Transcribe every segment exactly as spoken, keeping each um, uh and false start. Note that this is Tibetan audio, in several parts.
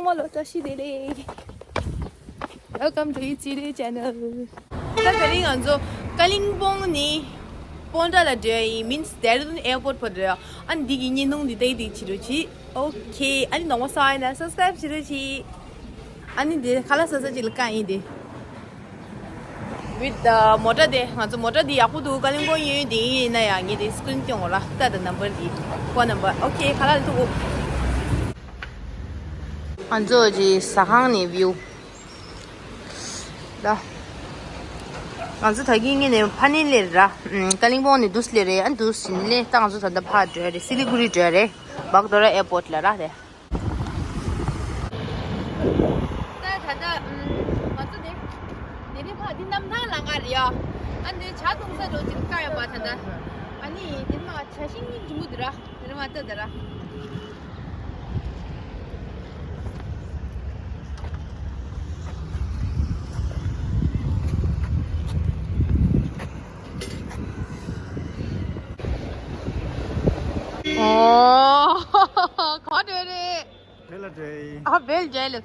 ཧེ་ལོ། བཀྲ་ཤིས་བདེ་ལེགས། Welcome to Itzy Day channel. ད་དེ་རིང་ང་ཚོ་ཀ་ལིང་པོང་ནས་པོན་ཊ་ལ་འགྲོ་ཡ་ཡིན། མིན་སི་ཌེ་ར་ལྡུན་ཨེར་པོརཊ་བར་འགྲོ་ཡ། ཨ་ནི་འདི་གི་བརྙན་ཐུང་འདི་ལྟ་ཡི་འདི་བྱེད་རོགས་གྱིས། ཨོ་ཁེ། ཨ་ནི་ནོར་བ་སོང་ན་སབ་སི་ཀ་རའིབ་བྱེད་རོགས་གྱིས། ཨ་ནི་འདི་ཁ་ལག་ཟ་ས་ཅིག་ལ་བཀག་ཡིན་འདི། With the མོ་ཊ་དེ། ང་ཚོ་མོ་ཊ་འདི་ཡག་པོ་འདུག་ཀ་ལིང་པོང་ཡོད་དེ་ཡིན་ན་ཡང་ངས་དེ་སི་ཀི་རིན་སྟོན་གོ་ལ། ལྟ་དང་ནམ་བར་འདི། ཕོན་ནམ་བར། ཨོ་ཁེ། ཁ་ལག་ལ་ཐུག་གོ། ང་ཚོ་ཅི་ཟ་ཁང་ནས་བིའུ། ད། ང་ཚོ་ད་གིན་ངས་ནས་ཕ་ནས་སླེབས་ར། ཀ་ལིང་པོང་ནས་འདུག་སླེབས་རེད། ཨ་འདུག་ཕྱིན་སླེབས། ད་ང་ཚོ་ད་ལྟ་ཕར་འགྲོ་རེད། སི་ལི་གུ་རི་འགྲོ་རེད། བག་དོ་ར་ཨེར་པོརཊ་ལ་ར་རེད། ད་ད་ད་ང་ཚོ་དེ་དེ་རིང་ཕར་འདི་གནམ་ཐང་ལ་ང་རེད་ཡ། ཨ་འདི་ཇ་འཐུང་ས་འགྲོ་ཅིག་བཀག་ཡོད་པ་ད་ད། ཨ་ནི་དེ་མ་ཇ་ཤིང་གི་འབྲི་མོ་དེ་ར། དེ་ར་མ་ལྟ་དེ་ར། ཨོ། ག་འདྲ་རེད། བེལ་ལ་འདྲ་ཡིན། ཨ་བེལ་འདྲ་ལ།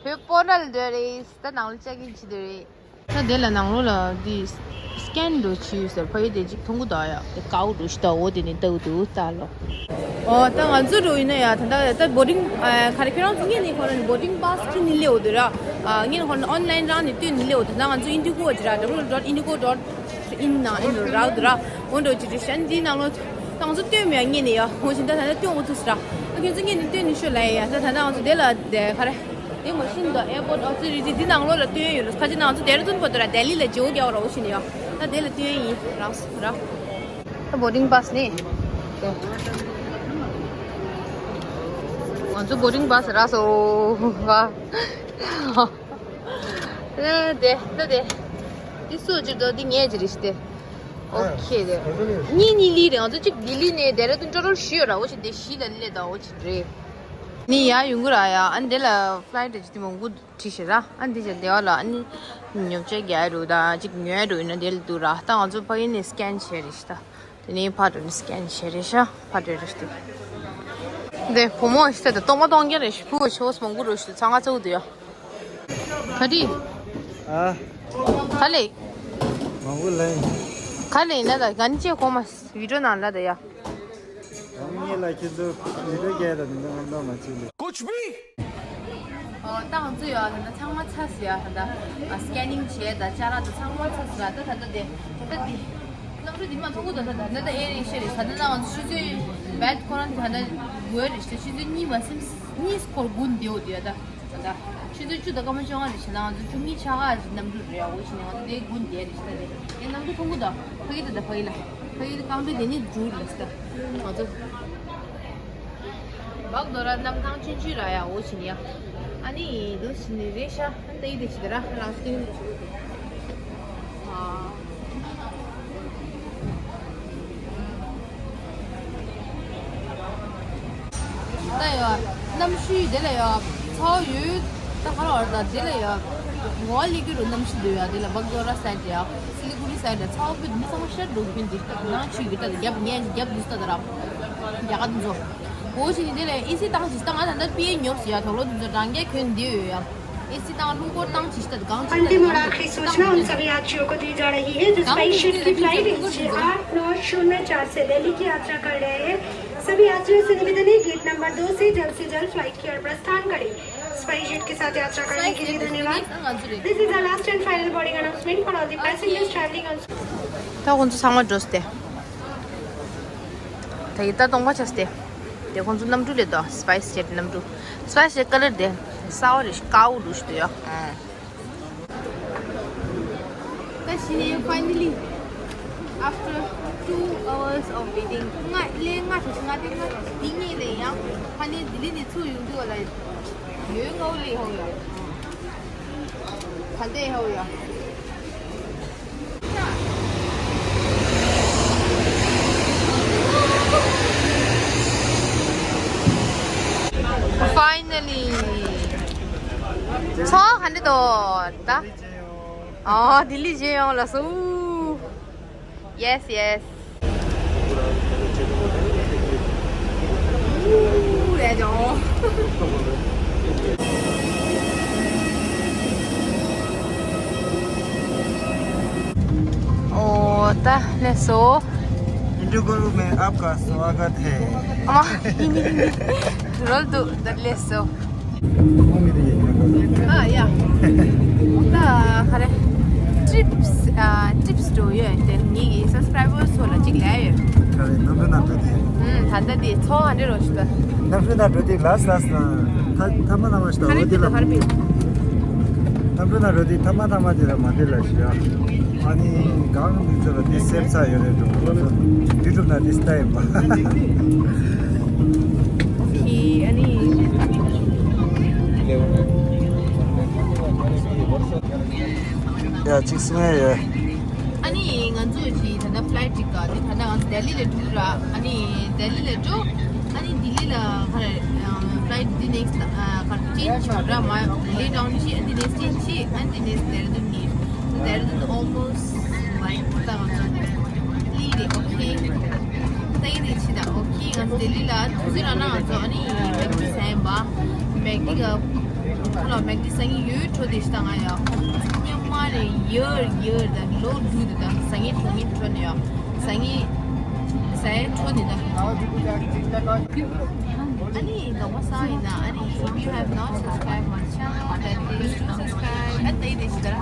བོད་པོ་ནལ་འདྲ་རེད། ད་ནང་ལ་ཅག་གིན་ཅི་འདྲ་རེད། ད་དེ་ལ་ནང་ལོགས་ལ་འདི་སི་ཀེན་འགྲོ་བྱས་ཡོད་ཟེར། ཕ་ཡུལ་དེ་གཅིག་མཐོང་གི་འདུག་ཡ། དེ་ཀའུ་འགྲོ་ཞིག་ད། འོ་དེ་ནི་ལྟ་གི་འདུག་ལྟ་ལོ། ཨོ་ད་ང་ཚོ་འགྲོ་ཡིན་ན་ཡ། ད་ད་ད་བོར་ཌིང་ཨ་ག་རེ་ཁྱོད་རང་ཚོ་ངེད་ནི་ཁོ་རང་བོར་ཌིང་པཱ་སི་ཁྲིད་ནི་སླེབས་འོ་དུ་ར། ཨ་ངེད་ནི་ཁོ་རང་ཨོན་ལའིན་རང་ནས་སྟོན་ནི་སླེབས་འོ་དུ། ད་ང་ཚོ་ཨིན་ཌི་གོ་ཅི་ར། W dot indigo dot in ནང་ཨིན་རོ་རག་འདུག་ར། འོ་འགྲོ་ཅི་རེད་ཤན་འདིའི་ནང་ལོགས་ད་ང་ཚོ་སྟོན་མེད་ཡ་ངེད་ནི་ཡ། འོ་བཞིན་ད་ད་ད་སྟོན་འོ་ཐུག་སི་ར། ཨ་ཁྱོད་ཚོ་ངེད་ནི་སྟོན་ནི་ཤོད་ལ་ཡ། ད་ད་ད་ང་ཚོ་དེ་ལ་དེ་ག་རེ། དེ་མ་ཤིན་ཏུ་ཨེར་པོརཊ་ཨོ་ཐོ་རི་ཊི་འདི་ནང་ལོགས་ལ་སྟོན་ཡོད་རེད། ཁ་ཅིག་ནང་ཚོ་ལྡེ་ར་ལྡུན་བར་དུ་ར། ལྡི་ལི་ལ་བརྗེ་བོ་རྒྱག་རོགས་བྱེད་ནི་ཡོད། ད་དེ་ལ་སྟོན་ཡིན་རག་ར། ད་བོར་ཌིང་པཱ་སི་ནི། ང་ཚོ་བོར་ཌིང་པཱ་སི་རག་སོང་། ཨ་དེ་ད་དེ། འདི་སུ་ཅིག་འདུག་འདི་ངའི་ཅིག་རེད་ཤི་དེ། ཨོ་ཁེ་དེ། གཉིས་གཉིས་ལི་རེད། ང་ཚོ་གཅིག་ལྡི་ལི་ནས་ལྡེ་ར་ལྡུན་ཊོ་ཊལ་བཞི་ཡོད་ར། འོ་ཅིག་དེ་བཞི་ལ་སླེབས་ད། འོ་ཅིག་རེད། ནི་ཡར་ཡོང་གི་ར་ཡ། ཨ་འདི་ལ་ཕ་ལའི་ཊི་ཅིག་དེ་མང་པོ་བྲིས་ཤག་ར། ཨ་འདི་ཅིག་སྡེ་བ་ལ་ཨ་ནི་ཉོ་ཆ་རྒྱག་རུ་དང་ཅིག་ཉོ་རུ་ཡིན་ན་དེ་ལ་འདུག་ར། ད་ང་ཚོ་ཕ་གི་ནས་སི་ཀེན་བྱས་རེད་ཤག་ད། དེ་ནས་ཕར་འགྲོ་ནས་སི་ཀེན་བྱས་རེད་ཤག་ཕར་འགྲོ་རེད་ཤག་དེ། འདི་བུ་མོ་ཞིག་ད་སྟོང་པ་སྟོང་རྐྱང་རེད་ཤག་བུ་ཆེ་བོ་མང་པོ་རེད་ཤག་ཚང་མ་ཚ་བོ་འདུག་ཡ། ག་རེ། ཨ། ག་ལེ། མང་པོ་ལེན། ག་ལེ་ན་ད་གན་ཅེ་གོ་མ་བི་ཌིའོ་ནང་ལ་ད་ཡ། ངས་ལ་ཁྱེད་ཚོ་བི་ཌིའོ་རྒྱག་དང་མི་འདུག་ངམ་འདུག་མ་བྱེད་ལེ། ཀུཆ་བྷི། ཨོ་ད་ང་ཚོ་ཡོད་ད་ད་ཚང་མ་ཚར་སོང་ཡ། ད་ད་སི་ཀེ་ནིང་བྱས་ད་ཅ་ལག་ད་ཚང་མ་ཚར་སོང་ད། ད་ད་དེ་ད་ད་དེ་གནམ་གྲུ་འདི་མ་མཐོང་གི་ད། ད་ད་ད་ཨེ་རེད་ཤེས་རེད། ད་ད་ད་ང་ཚོ་ཆུ་ཚོད་བད་ཁོ་རང་ད་ད་དགོས་རེད་ཤེས། ཆུ་ཚོད་གཉིས་མ་ཟིན་གཉིས་སྐོར་དགུ་འདེའོ་དེ་ད། ད་ཆུ་ཚོད་བཅུ་དང་སྐར་མ་བཅོ་ལྔ་རེད་ཤག་ད་ང་ཚོ་བཅུ་གཉིས་ཆ་ག་རེད། གནམ་གྲུ་རེད་ཡ། འོ་ཞིག་ནས་ང་ཚོ་དེ་དགུ་འདེ་རེད་ཤག་ད་དེ་དེ་གནམ་གྲུ་མཐོང་གི་ད། ཕ་གི་ད་ད་ཕ་གི་ལ་ཕ་གི་ད་རྐང་པའི་དེ་ནི་འགྲུལ་རེད་ཤག་ད་ང་ཚོ། བག་དོ་ར་གནམ་ཐང་ཆུང་ཆུང་ར་ཡ། འོ་ཞིག་ནས་ཡ། ཨ་ནི་འདུག་ཞིག་ནས་རེད་ཤག་ད་ཡི་དེ་ཞིག་ད་ར་རང་སྟེང་ནས་ཞིག་ཨ། ད་ཡོད། གནམ་གཤིས་དེ་ལ་ཡོད། ཚ་བོ་ཡོད། ད་ཧ་ར་བར་ད་དེ་ལ་ཡོད། ངོ་བ་ལེགས་ཀྱི་རུ་གནམ་གཤིས་འདུག་ཡ། དེ་ལ་བག་དོ་ར་སའིཌ་ཡ། སི་ལི་གུ་རི་སའིཌ་ལ་ཚ་བོ་བོད་མི་ཚང་མ་ཤར་འགྲོ་གི་འདི་ནང་ཆུ་གི་ད་རྒྱབ་ངས་རྒྱབ་འདུག་ད་ད་ར་རྒྱ་གར་འདི་ཚོ། འོ་ཞིག་ནི་དེ་ལ་ཨེ་སི་བཏང་ཞིག་བཏང་ང་ད་ལྟ་པི་ཨེ་ཉོབ་སི་ཡ། དོག་ལོ་འདི་ཚོ་རང་རྒྱལ་གྱོན་འདི་ཡོད་ཡ། ཨེ་སི་བཏང་རླུང་འཁོར་བཏང་ཅི་ཞིག་ད་གང་ཅི་ད་अंतिम और आखिरी सूचना उन सभी यात्रियों को दी जा रही है जो स्पाइस जेट की फ्लाइट एस जे आठ नौ शून्य चार से दिल्ली की यात्रा कर रहे हैं। सभी यात्रियों से निवेदन है, गेट नंबर दो से जल्द से जल्द फ्लाइट की ओर प्रस्थान करें। स्पाइस जेट के साथ यात्रा करने के लिए धन्यवाद। This is the last and final boarding announcement for all the passengers traveling on ད་ཁོང་ཚོ་ཚང་མ་འགྲོ་སྟེ། ད་ཡི་ད་སྟོང་པ་ཆགས་ཏེ། དེ་ཁོང་ཚོ་གནམ་གྲུ་ལས་དོ་སི་པའི་སི་ཇེཊ་གནམ་གྲུ། སི་པའི་སི་ཇེཊ་ཀ་ལར་དེ་གསར་པ་རེད་ཤག་དཀར་པོ་འདུག་ཤག་དེ་ཡོད། ཨང་། ད་ཕྱི་ནས་finally after two hours of waiting ང་ལས་ང་ཆ་ཆ་ང་དེ་ང་དེ་ངེས་ལས་ཡང་ཕ་ནས་ལྡི་ལི་ནས་ཚུར་ཡོང་དུས་བ་ལ་ཡོད་ངའོ་ལས་ཧོ་ཡ། ད་ལྟའི་ཧོ་ཡ། Finally. ཚོགས་ག་འདྲ་འདུག་ད། ཨ་ལྡི་ལི་མཇལ་ཡོང་ལ་སུ། Yes, yes. Ooh, there you go. ད་སླེབས་སོང་། Indigo में आपका स्वागत है। ཨ་མ། ཧི་ནི་ཧི་ནི། རོལ་འདུག་ད་སླེབས་སོང་། ཨ་ཡ། ད་ག་རེ། ཊིབ་སི། ཨ། ཊིབ་སི་འགྲོ་ཡོད་དེ། ངེད་ཀྱི་སབ་སི་ཀ་རའི་བར་ཚོ་ལ་གཅིག་ལས་ཡོད། ག་རེ་གནམ་གྲུ་ནང་འགྲོ་དེ། ཨུམ། ད་ལྟ་དེ་ཚོ་ག་འདྲ་རོ་ཞུ་ད། གནམ་གྲུ་ནང་འགྲོ་དེ་ལས་ལས་ན། ཐ་ཐ་མ་ཐ་མ་ཞིག་ག་རེ་འོ་དེ་ལ། ག་རེ་པི། གནམ་གྲུ་ནང་འགྲོ་དེ་ཐ་མ་ཐ་མ་དེ་ལ་མ་དེ་ལ་ཞུ་ཡ། ཨ་ནི་གང་མི་ཚོ་ལ་དེ་སེབ་ས་ཡོད་རེད་འགྲོ། ཡུ་ཊུབ་ནང་དེ་ལྟ་ཡིན་པ། ཨོ་ཁེ། ཨ་ནི། ཡ་གཅིག་སུ་ངེ་ཡོད། ཨ་ནི་ང་ཚོ་ཅི་ད་ལྟ་ཕ་ལའི་ཊི་གཅིག་ག་དེ་ད་ལྟ་ང་ཚོ་ལྡི་ལི་ལ་འགྲོ་ར། ཨ་ནི་ལྡི་ལི་ལ་འགྲོ། ཨ་ནི་ལྡི་ལི་ལ་ག་རེ། ཕ་ལའི་ཊི་འདི་ནེག་སི་ཊི་ག་རེ་ཅེན་ཇི་བྱེད་ར། མ་ལེ་ཊི་ཌའོན་བྱེད། ཨ་ནི་འདི་ནེག་སི་ཊི་ཅེན་ཇི་བྱེད། ཨ་ནི་འདི་ནེག་སི་ཊི་ཌེ་ར་ཌུན་ནི། ཌེ་ར་ཌུན་ཨོལ་མོ་སི་ཊི་ལའིཀ་ད་ང་ཚོ་ལི་རེད། ཨོ་ཁེ། ད་ཡིན་ནི་ཕྱི་ད། ཨོ་ཁེ། ང་ཚོ་ལྡི་ལི་ལ་དུས་ཚོད་རག་ན་ང་ཚོ་ཨ་ནི་མེག་ཌི་ཟ་ཡིན་པ། མེག་ཌི་ག་ཁོ་ལ་མེག་ཌི་ཟ་ངེས་ཡོད་འཕྲོ་དེ་ཞིག་ད། ང་ཡ་ཉམ་མ་རེ་ཡར་ཡར་ད་ལོ་དྲུག་དེ་ད་ཟ་ངེས་འཕྲོ་ངེས་འཕྲོ་ནས་ཡ་ཟ་ངེས་ཟ་ཡས་འཕྲོ་དེ་ད། ཨ་ནི་དོགས་པ་ཟ་ཡིན་ན། ཨ་ནི་if you have not subscribed my channel, then please do subscribe. ཨ་ད་ཡིན་དེ་ཞིག་ད་ར།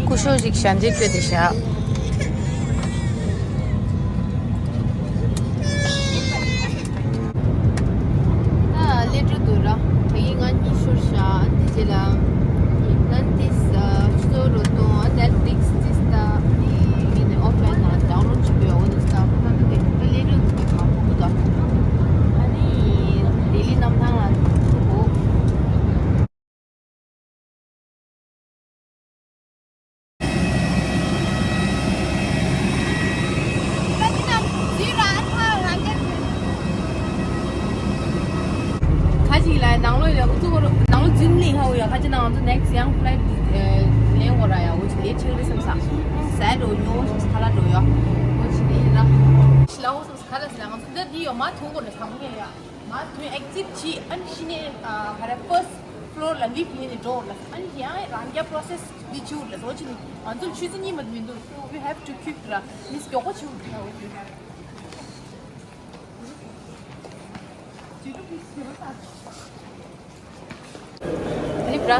སྐུ་ཞབས་ཤིག་ཞལ་འདེབས་སྤྲད་དེ་བཞག་ད་སླེབས་འགྲོ་འདུག་ར། ད་ཡིན་ང་གཉིས་ཤོར་བཞག་དེ་རྗེས་ལ་ནན་ཏིས་ཆུ་ཚོད་རུ་གཏོང་། ཨ་ནེཊ་ཕི་ལིག་སི་ཏིས་ད་ནི་ཨོཕ་ལའིན་ནང་ཌའོན་ལོཌ་བྱེད་དགོས་ཡོད། འོ་དེ་ད་ད་སླེབས་འགྲོ་འདུག་མ་ཕོག་གི་ད། ཨ་ནི་ལྡི་ལི་གནམ་ཐང་ལ་ཐུག་གོ། ཁ་ཅིག་ལ་ནང་ལོགས་ཡོད་ཚུགས་རོགས། ནང་ལོགས་འཛུལ་ནས་ཧ་འོ་ཡ། ཁ་ཅིག་ནང་ང་ཚོ་next young flight ལེན་འོ་ར་ཡ། འོ་ཅི་ལས་ཆེ་རེད་བསམ་ས། ཟས་འགྲོ་ཉོ་ཁ་ལ་འགྲོ་ཡ། འོ་ཅི་ལས་ཡིན་ན། ཤི་ལ་འོ་བསམ་ས་ཁ་ལ་ཟ་ང་ཚོ་འདི་འདི་ཡོད་མ་ཐུག་གོ་ནས་ཐང་ངེ་ཡ། མ་ཐུག་ཨེག་ཛིཊ་གྱིས་ཨ་ནི་ཤི་ནས་ག་རེ་first floor ལ་ལིཕ་ལེན་ནས་འགྲོ་ལ། ཨ་ནི་ཡང་རང་རྒྱ་པོ་རོ་སེ་སི་འདི་བྱེད་ལ། འོ་ཅི་ནི་ང་ཚོ་ཆུ་ཚོད་གཉིས་མ་མི་འདུག so we have to quick ར། མི་མགྱོགས་པོ་བྱེད་དགོས་ར། ལིཕ་ར།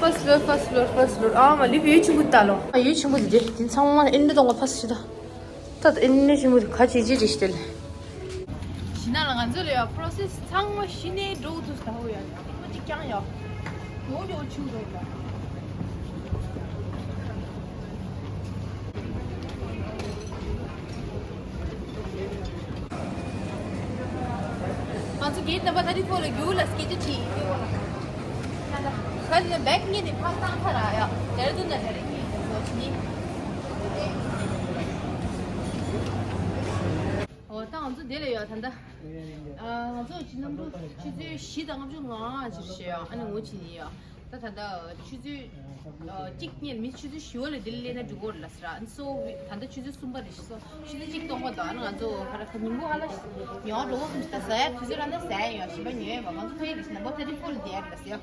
first floor, first floor, first floor. ཨ་མ་ལིཕ་ཡོད་ཆེན་པོ་ད་ལོ། ཡོད་ཆེན་པོ་དེ་དེ་ཚང་མ་ཨིན་འདྲ་གཏོང་ག་ཕ་སི་ད། ད་ཨིན་འདྲ་ཆེན་པོ་དེ་ག་ཅི་ཅི་རེད་ཤི་དེ་ལ། ཤི་ན་ལ་ང་ཚོ་ལ་ཡ་པོ་རོ་སེ་སི་ཚང་མ་ཤི་ནས་འགྲོ་ཐུབ་ས་ཧོ་ཡ། ཨ་ཅིག་ཀྱང་ཡ། ཡོ་ཡོ་ཆུ་རེད་ལ། ང་ཚོ་གེ་ཊི་ནམ་བར་ཐར་ཊི་ཕོར་ལ་རྒྱུགས་ལ་སྐད་ཆ་དྲིས། ཁ་ཅིག་ལ་བེག་གཉིས་ནས་ཕར་བཏང་ཚར་ར་ཡ། དེར་དུ་ན་དེ་རིང་གི་ཚོ་ནི། འོ་ད་ང་ཚོ་དེ་ལ་ཡོད་ད་ལྟ། ཨ་ང་ཚོ་ཕྱི་ནང་དུ་ཆུ་ཚོད་བཞི་དང་ལྔ་བཅུ་ང་ཅིག་བྱས་ཡ། ཨ་ནི་འོ་ཕྱི་ནས་ཡ། ད་ད་ལྟ་ཆུ་ཚོད་གཅིག་ཉིན་མི་ཆུ་ཚོད་བཞི་བ་ལ་དེ་ལ་སླེབས་ན་འགྲིག་གོ་རེད་ལ་ཟེར། ཨ་ནི་སོ་ད་ལྟ་ཆུ་ཚོད་གསུམ་པ་རེད་ཤི་སོ། ཆུ་ཚོད་གཅིག་སྟོང་པ་དང་ཨ་ནི་ང་ཚོ་ཁ་ར་ཁ་ཉིན་གུང་ཧ་ལ་ཉོ་འགྲོ་བ་ཁུམ་ཞིག་ད་ཟ་ཡ་དུས་ཚོད་ར་ན་ཟ་ཡ་ཡོད་ཞིམ་པ་ཉོ་ཡ་བ། ང་ཚོ་ཕ་ཡི་རེད་ཤི་ན་བོ་ད་དེ་ཕོ་ལ་བསྡད་ཡ་རེད་ལ་ཟེར་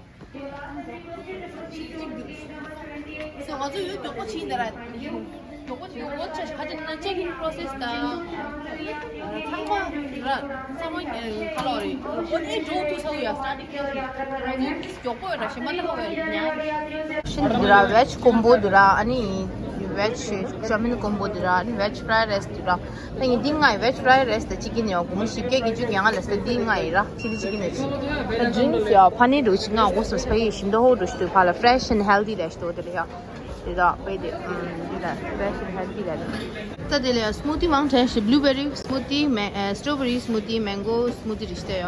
ཡ། སོ་ང་ཚོ་ཡོད་མགྱོགས་པོ་ཕྱིན་ད་ར། མགྱོགས་པོ་ཕྱིན་ངོ་ཚ་ཁ་ཅིག་ན་ཅེག་ཨིན་པོ་རོ་སེ་སི་དང་། ཚང་མ་ར་ཚང་མ་ཁ་ལོ་རེད། འོ་ནས་འགྲོ་ཐུབ་ས་ཡོད་ས་ནི་ཁྱེད་རེད། མགྱོགས་པོ་ཡོད་ར་ཞིམ་པ་ལྟ་བ་ཡོད་ཉ། ཤིན་ཏུ་ར་བེཇ་ཀོམ་བོ་དུ་ར། ཨ་ནི་བེཇ་ཅོ་མིན་ཀོམ་བོ་དུ་ར། ཨ་ནི་བེཇ་ཕ་རའི་རའི་སི་དུ་ར། ད་ངས་འདི་ལྔ་ཡི་བེཇ་ཕ་རའི་རའི་སི་དང་ཅིག་གིན་ཡོད་སྒོར་མོ་བཞི་བརྒྱ་བརྒྱད་ཅུ་གྱ་ལྔ་ལ་ཟེར། འདི་ལྔ་ཡི་ར་ཆི་ལི་ཅིག་གིན་ཡོད་ཅིག་ད་ཌི་རིང་ཀི་སི་ཡ་ཕ་ནི་འགྲོ་ཅིག་ལྔ་སྒོར་སོང་ཕ་ཡི་ཞིམ་ཏོ་ཧོ་འགྲོ་ཞིག་ཏུ་ཕ་ལ་ཕ་རེ་ཤི་ཨེན་ཌི་ཧེལ་ཐི་རེ་ཞིག་ཏུ་དེ་རེད་ཡ། དེ་དག་པས་དེ་ཨམ་དེ་ལ་ཕ་རེ་ཤི་ཨེན་ཌི་ཧེལ་ཐི་རེད། ད་དེ་ལ་ཡ་སི་མུ་ཐི་མང་དྲགས་ཤིག་བྷུ་ལུ་བེ་རི་སི་མུ་ཐི་མེ་ཨེ་སི་ཊོ་བེ་རི་སི་མུ་ཐི་མེང་གོ་སི་མུ་ཐི་རེ་ཞིག་ཏུ་ཡ།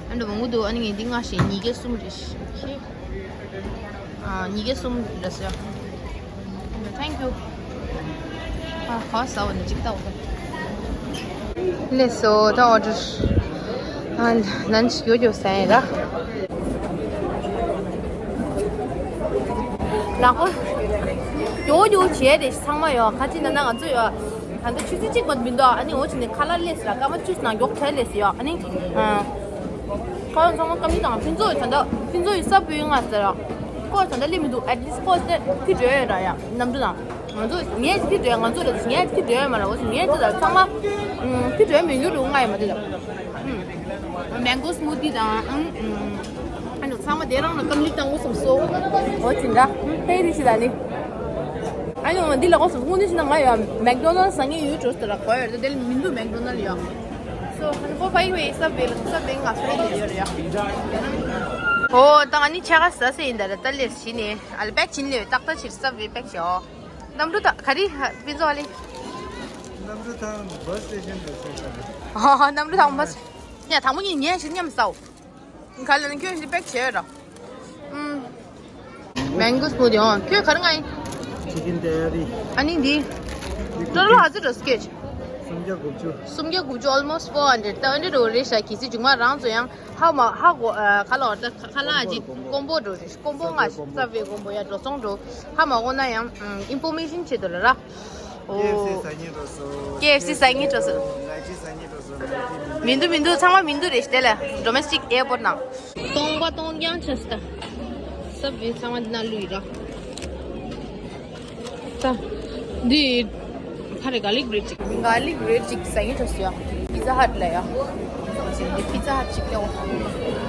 ཨ་འདྲ་མང་པོ་འདུག་ཨ་ནི་ངས་འདི་ལྔ་བཞེས། ཉིས་བརྒྱ་གསུམ་རེ་ཞིག་ཨ་ཉིས་བརྒྱ་གསུམ་རེ་ཞིག Thank you. ཨ་ཁ་ཟ་བ་ནི་ཅིག་ལྟ་འོ། ལགས་སོ། ད་ཨོ་ཌར་ཨ་ལན་ཅི་ཡོད་ཡོད་ཟེར་ཡིན་ར། ལགས་སོ། ཡོད་ཡོད་བྱས་ཏེ་ཚང་མ་ཡོད། ཁ་ཅིག་ན་ན་ང་ཚོ་ཡོད། ད་ལྟ་ཆུ་ཚོད་གཅིག་མ་མི་འདུག་ཨ་ནི་འོ་ཅི་ནས་ཁ་ལག་སླེབས་ལ་སྐར་མ་བཅུ་ནང་མགྱོགས་བྱས་སླེབས་ཡོད། ཨ་ནི་ཨ། ཁོ་རང་ཚང་མ་སྐམ་ནི་དང་ཕུན་ཚོགས་ད་ལྟ་ཕུན་ཚོགས་ཡི་ས་བུན་ང་ཟེར་ར། ཁོ་ད་ལྟ་སླེབས་མི་འདུག at least ཁོ་ད་ལྟ་ཁྱི་འགྲོ་ཡོད་ར་ཡ། གནམ་གྲུ་དང་ང་ཚོ་ངས་ཁྱི་འགྲོ་ཡ། ང་ཚོ་ལ་ངས་ཁྱི་འགྲོ་ཡ་མ་ར། འོ་ངས་ཁྱི་དང་ཚང་མ་ཁྱི་འགྲོ་ཡ་མི་འགྱུར་རུང་ང་ཡ་མ་དེ་ལ། མེང་གོ་སྨུ་ཏི་དང་ཨང་། ཨ་ནི་ཚང་མ་དེ་རང་ལ་སྐམ་ནི་བཏང་དགོས་བསམ་སོ། འོ་དེ་འདྲ་ཕེ་རི་ཞིག་ད་ནི། ཨ་ནི་འོ་འདི་ལ་དགོས་བསམ། དངོས་གནས་བྱས་ན་ང་ཡ་མེག་ཌོ་ནལ་ཟ་ངེས་ཡོད་འགྲོ་ཟེར་ར། གོ་ཡོད་དེ་ལ་མི་འདུག་མེག་ཌོ་ནལ་ཡ། So, ཁོ་ཕ་ཡི་བའི་སབ་ཝེ་ལ་སབ་ཝེ་ང་ཚོ་ཡི་ཡོད་རེད་ཡ། ཨོ་ད་ང་ནི་ཆ་ག་ཟ་ཟེ་ཡིན་ད་ར། ད་ལེ་ཤི་ནི་ཨ་ལ་པེག་ཕྱིན་ལེ་ཏག་ཏག་ཕྱིར་སབ་ཝེ་པེག་བྱོ། གནམ་གྲུ་ད་ག་རི་ཧ་ཕི་ཛོ་ཨ་ལེ། གནམ་གྲུ་དང་བྷ་སི་སི་ཊེ་ཤན་དུ་སོང་ས་རེད། ཨ་གནམ་གྲུ་དང་བྷ་སི་ཡ་དང་པོ་ཉིད་ངས་ཞིག་མཉམ་ཟའོ། ག་ལ་ནི་ཁྱོད་ཞིག་པེག་བྱོས་ར། ཨུམ། མེང་གོ་སི་མུ་ཏི་ཨོ། ཁྱོད་ག་རེ་ང་ཡིན། ཅི་ཀིན་ཏེ་ཡ་རི། ཨ་ནི་འདི། ཊོ་ཊལ་ཧ་ཙི་འགྲོ་སི་ཀེ་ཅི། སུམ་བརྒྱ་དགུ་བཅུ། སུམ་བརྒྱ་དགུ་བཅུ་almost four hundred། ད་ཨ་འདྲ་འགྲོ་རེད་ཤག་གི་སི་ཇུང་མ་རང་ཚོ་ཡང་ཧ་མ་ཧ་གོ་ཨ་ཁ་ལོ་ད་ཁ་ལ་ཅི་ཀོམ་པོ་འགྲོ་རེད། ཀོམ་པོ་ང་སབ་ཝེ་ཀོམ་པོ་ཡ་འགྲོ་སོང་འགྲོ་ཧ་མ་གོ་ན་ཡང་ཨིན་ཕོར་མེ་ཤན་བྱེད་དོ་ལ་ར། ཨོ། ཀེ་ཨེཕ་སི་ཟ་སྙིང་འདོད་སོང་། ཀེ་ཨེཕ་སི་ཟ་སྙིང་འདོད་སོང་། ང་ཅི་ཟ་སྙིང་འདོད་སོང་། ང་ཅི་མི་འདུག་མི་འདུག་ཚང་མ་མི་འདུག་རེད་ཤག་དེ་ལ་ཌོ་མེ་སི་ཊིག་ཨེར་པོར་ནང་། སྟོང་པ་སྟོང་རྐྱང་ཆགས་སོང་ད། སབ་ཝེ་ཚང་མ་འདི་ན་བླུགས་ཡིན་ར། ད། འདི། ཁ་རེ་ག་ལིག་བྷི་རེཌ་ཅིག་ག་ལིག་བྷི་རེཌ་ཅིག་ཟ་སྙིང་འདོད་སོང་ཡ། པི་ཛ་ཧཊ་ལ་ཡ། འདི་པི་ཛ་ཧཊ་ཅིག་ལ་འོ།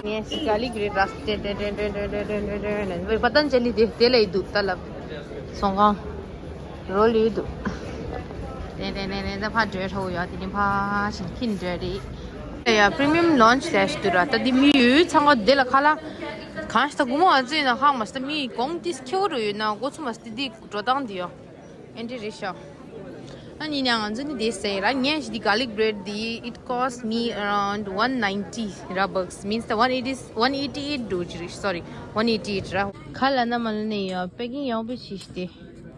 ངས་ག་ལིག་བྷི་རེཌ་ར་ཏྲེ་ཏྲེ་ཏྲེ་ཏྲེ་ཏྲེ་ཏྲེ་ཏྲེ་ཏྲེ་ཏྲེ། པ་ཏན་ཇ་ལི་དེ་དེ་ལ་ཡི་འདུག་ད་ལབ། ཚོང་ཁང་། རོལ་ཡོད་འདུག་དེ་དེ་དེ་དེ་ད་ཕར་འགྲོ་ཧྲོ་ཡ། དེ་ནི་ཕར་ཕྱིན་ཁྱིན་འགྲོ་རེད། ཡ་པི་རི་མི་ཡམ་ལོན་ཇི་ལས་འདུག་ར། ད་འདི་མི་ཡོད་ཚང་ག་དེ་ལ་ཁ་ལ། གང་ཞིག་ད་སྒུག་མོ་ཨ་ཙི་ན་ཧང་མ་སི་ད་མི་གོང་ཏིས་ཁེ་བོ་རུ་ཡོད་ན་འགོ་ཚུགས་མ་སི་ད་འདི་འགྲོ་སྟངས་འདི་ཡོ། ཨེ་འདྲ་རེད་ཤག་ཨ་ནི་ཡང་ང་ཚོ་ནི་དེ་ཟེར་ར། ངས་ཞི་དེ་ག་ལིག་བྷི་རེཌ་དེ་it cost me around one ninety Robux, means the one eighty, one eighty eight doji རེད། སོ་རི། one eighty eight ར། ཁ་ལ་ན་མ་ལ་ནས་ཡ་པེ་ཀིང་ཡག་པོ་བྱས་ཤི་དེ།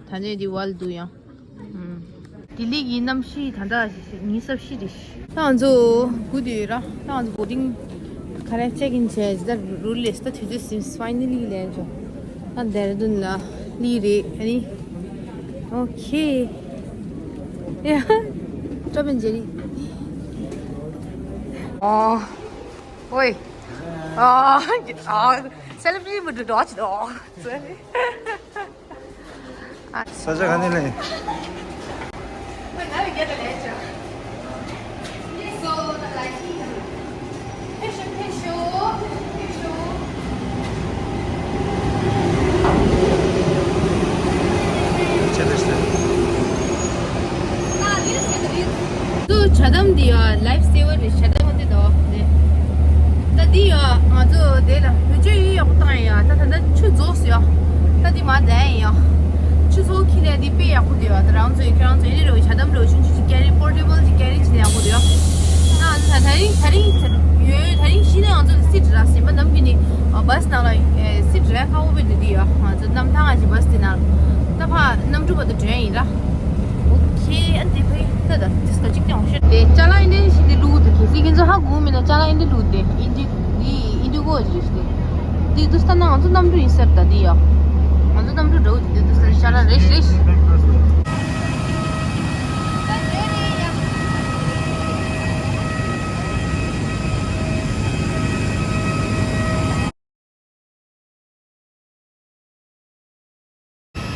ད་ནས་དེ་ཝལ་འདུག་ཡང་། ལྡི་ལི་གི་གནམ་གཤིས་ད་ལྟ་ཉི་ཤུ་རྩ་བཞི་རེད། ད་ང་ཚོ་སྒུག་བསྡད་ཡོད་ར། ད་ང་ཚོ་བོ་ཌིང་ག་རེ་ཅེག་ཨིན་བྱས་ཇི་ལྟར་རུལ་ལས་ད་དུས་ཚོད་ཟིན། ཕའི་ནལ་ལི་ལན་ཆོག་ད་ལྡེ་ར་ལྡུན་ལ་ལི་རེད། ཨ་ནི་ཨོ་ཁེ། ཡ། ཀྲོ་པན་ཇེ་རི། ཨོ། ཨོའི། ཨ། ཨ། སེ་ལེབ་རི་ཊི་མི་འདུག་འགྲོ་ཅི་འདུག་ས་ཆ་ག་ནས་ལེན། ཏུ་ཇ་དམ་འདི་ཡ་ལའིཕ་སེ་ཝར་རེད། ཇ་དམ་འདི་དོ་ནི། ད་འདི་ཡ་ང་ཚོ་དེ་ལ་བེད་སྤྱོད་ཡིན་ཡག་པོ་བཏང་ཡ། ད་ད་ད་ཆུ་རྫོགས་སོང་ཡ། ད་འདི་མ་ལྡན་ཡ། ཆུ་ཚོད་ཁྱི་ལས་འདི་དཔེ་ཡག་པོ་འདུག་ཡ། ད་རང་ཚོའི་ཁྱེད་རང་ཚོ་ཡིན་རེ་རོ་ཇ་དམ་རོ་ཆུང་ཆུང་ཅིག་ཀེ་རི། པོར་ཊེ་བལ་ཅིག་ཀེ་རི་བྱས་ན་ཡག་པོ་འདུག་ཡ། ད་ང་ཚོ་ད་ད་རིང་ད་རིང་ཡོད། ད་རིང་ཤི་ན་ང་ཚོ་ལ་སིཊ་རག་ཟིན་པ་ནམ་གི་ནི་བྷ་སི་ནང་ལ་སིཊ་རག་ཁག་པོ་བེད་འདུག་ཡ། ང་ཚོ་གནམ་ཐང་ང་ཅིག་བྷ་སི་དེ་ནང་ད་ཕ་གནམ་གྲུ་བར་དུ་འགྲོ་ཡ་ཡིན་ར། ཨོ་ཁེ། ཨ་འདི་ཕའི་ད་ད་ཏིས་ཀ་ཅིག་ཀྱང་ཤོད་དེ་ཅ་ལག་ཨིན་དྲ་ཞིག་འདི་ལུག་འདུག་གལ་སྲིད་ཁྱེད་ཚོ་ཧ་གོ་མེད་ན་ཅ་ལག་ཨིན་དྲ་ལུག་དེ་ཨིན་དྲ་འདི་ཨིན་དྲ་གོ་ཞིག་རེད། འདི་འདུག་ལྟ་ན་ང་ཚོ་གནམ་གྲུ་ཡིན་ཟེར། ད་འདི་ཡ་ང་ཚོ་གནམ་གྲུ་འདྲ་བོ་འདི་འདུག་ལྟ་ན་ཅ་ལག་རེད་རེད།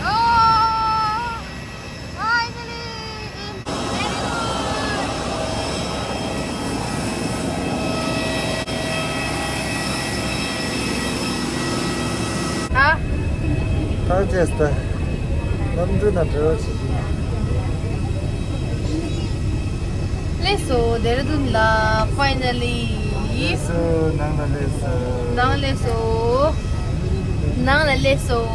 Oh, finally in Melbourne. ཧ། ད་ཅེས་ད། གནམ་གྲུ་ན་བྲེལ་བ་བྱེད་ཀྱི། སླེབས་སོང་ཌེ་ར་ལྡུན་ལ། Finally. སླེབས་སོང་། ནང་ལ་སླེབས་སོང་། ནང་སླེབས་སོང་། ནང་ལ་སླེབས་སོང་།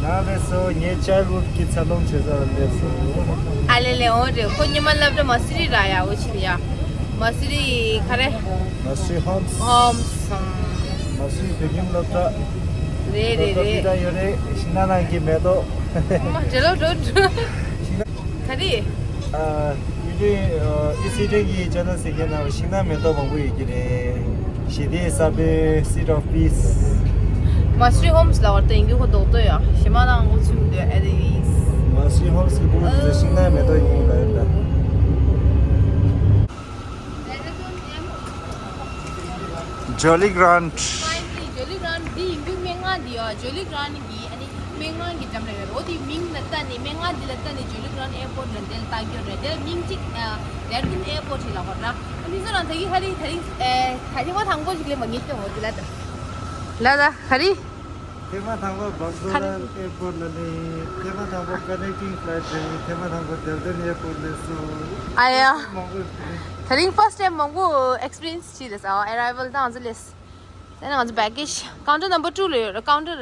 ནང་སླེབས་སོང་། ངའི་ཅལ་ཝུཌ་ཀྱི་འཚར་ལོངས་བྱེད་ས་ལ་སླེབས་སོང་། ཨ་ལེ་ལེ། འོ་རེད། ཁོ་ཉི་མ་སློབ་གྲྭ་མ་སི་རི་ར་ཡ། འོ་ཕྱིན་ཡ། མ་སི་རི་ག་རེ། མ་སི་རི་ཧོམ་སི། ཧོམ་སི། མ་སི་རི་བོད་ཁྱིམ་སློབ་གྲྭ། རེད་རེད་རེད། སློབ་གྲྭ་འདི་ད་ཡོད་རེད། ཤིང་ནགས་ནང་གི་མེ་ཏོག་མ་འདྲེ་ལོ་འགྲོ་འགྲོ། ཤིང་ནགས། ག་རེ། ཨ། ཡུལ་དེ་ཨ། ཨི་སི་ཊན་གྱི་ཅ་ན་སི་གི་ནང་ཤིང་ནགས་མེ་ཏོག་མང་པོ་ཡོད་ཀྱི་རེད། ཞི་བདེའི་ས་བོན། Seed of Peace། མ་སི་རི་ཧོམ་སི་ལ་བར་དུ་ཡིན་གྱི་ཁོ་རྡོག་རྡོག་ཡ། ཞི་མ་དང་འོ་ཚུལ་འདོད་ཨེ་རེད། མ་སི་རི་ཧོམ་སི་གི་ཕྲུ་གུ་དེ་ཤིང་ནགས་མེ་ཏོག་ཡིན་ལ་ཡོད་ད། Jolly Grant. Finally, Jolly Grant འདི་ཡིན་རྒྱུ་སྨན་ཁང་འདི་ཡོད། Jolly Grant གི་ཨ་ནི་སྨན་ཁང་གི་འགྲམ་ལ་ཡོད་རེད། འོ་དེ་མིང་ལ་བལྟས་ནས་སྨན་ཁང་འདི་ལ་བལྟས་ནས་Jolly Grant Airport ལ་འདི་ལ་ལྟ་རྒྱུ་རེད། འདི་ལ་མིང་གཅིག་ཨ་Dehradun Airport ཞིག་ལབ་དགོས་ར། ཨ་ནི་སོ་རང་ད་གི་ཧ་རི་ད་རིང་ཨེ་ད་རིང་པ་དང་པོ་ཞིག་ལས་མ་ངེས་ཏེ་འོ་དེ་ལ་ད་ལ་ད་ཧ་རི། ཐེངས་མ་དང་པོ་ཁ་རི། Bagdogra Airport ལ་ནི་ཐེངས་མ་དང་པོ་connecting flight རེད། ཐེངས་མ་དང་པོ་Dehradun Airport ལས་སོ། ཨ་ཡ། མང་པོ་རེད། ད་རིང་first time མང་པོ་experience བྱས་རེད་ཟེར་བ། Arrival དང་ང་ཚོ་ལས། ད་ནི་ང་ཚོ་baggage counter number two ལ་ཡོད་རེད། counter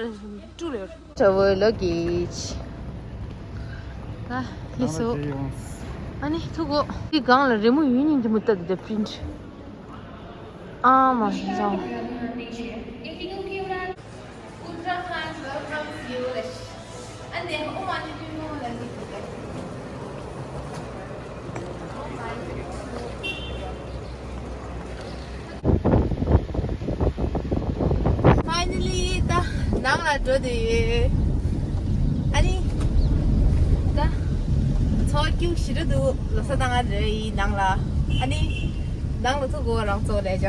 two ལ་ཡོད་རེད། Travel luggage ད་ལས་སོ། ཨ་ནི་ཐུག་གོ། དེ་སྒང་ལ་རི་མོ་ཡོད་ཉིན་གྱི་མུ་ཏ་དེ་print ཨ་མ་ཟ། Uttarakhand welcomes you. ཨ་ནི་ཨོ་མ་ནི་ཏུ་མོ་ལ་ནི། Finally ད་ནང་ལ་འགྲོ་དེ་ཡོད། ཨ་ནི་ད་ཚོར་སྐྱུག་ཞི་རུ་འདུག་ལོ་ས་ད་ང་རེ་ཡི་ནང་ལ། ཨ་ནི་ནང་ལ་ཐུག་གོ་རང་ཚོ་ལས་བྱ།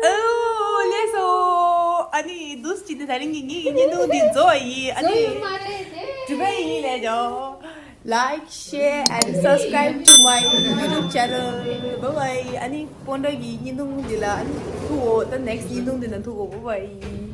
ཨོ་ལེ་སོ། ཨ་ནི་འདུག་སེ་བྱས་ཏེ་ད་རིང་གི་ངའི་བརྙན་ཐུང་འདི་རྫོགས་ཡིན། ཨ་ནི་དྲི་བ་ཡིན་ལས་ཀྱང་like share and subscribe to my YouTube channel. Bye bye. ཨ་ནི་སྤོན་ཊ་གི་བརྙན་ཐུང་འདི་ལ་ཨ་ནི་ཐུག་གོ། ད་next བརྙན་ཐུང་འདི་ན་ཐུག་གོ། Bye bye.